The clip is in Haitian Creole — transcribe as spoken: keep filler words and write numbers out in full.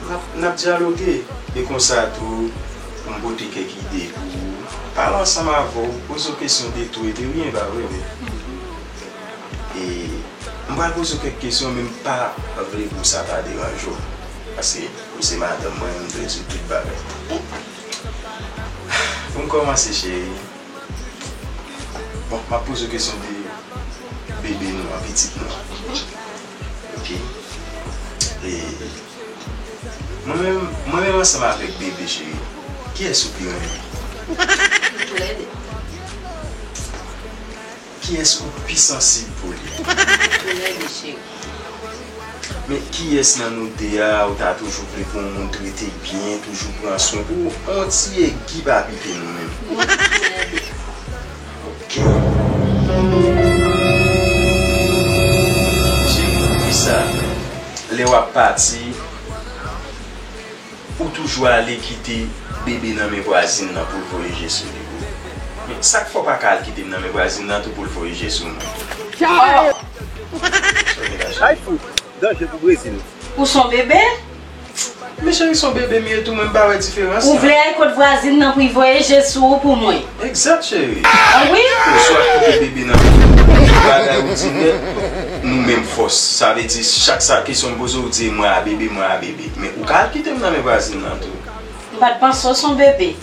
N ap, n ap dyaloge, e konsa tou, pou m pote kèk ide pou ou, pale ansanm avè w, poze w kesyon de tou e de ryen, pa vre, wi. E m pral poze w kèk kesyon, men m pa vle pou sa pa deranje w. Paske ou se madanm mwen, m dwe di w tout bagay. Pou m kòmanse, cheri, bon, m ap poze w kesyon de bebe nou an, pitit nou an. Ok? E mwen menm, mwen menm ansanm avèk bebe, cheri, kiyès ou pi renmen? Toulède. Kiyès ou pi sansib pou li? Toulède, cheri. Men kiyès nan nou de a ou ta toujou vle pou yon moun trete byen, toujou pran swen pou yon ti egi pa pike nou menm? Toulède. Ok. Cheri, poukisa lè w ap pati, ou toujou ale kite bebe nan men vwazin nan pou l voye je sou li? Men sa k fè w pa ka al kite m nan men vwazin nan tou pou l voye je sou mwen? Ay fout, danje pou Brezil. Ou s on bebe? Men cheri, s on bebe m ye tou, mwen m pa wè diferans la. Ou vle al kot vwazin nan pou l voye je sou ou pou mwen? Egzat, cheri. Ah wi? Oswa kite bebe nan men bagay ou di nèt, nou menm fòs. Sa vle di, chak sa kesyon m poze w, ou di, "Mwen a bebe, mwen a bebe." Men ou ka al kite m nan men vwazin nan tou. M pa t panse w s on bebe.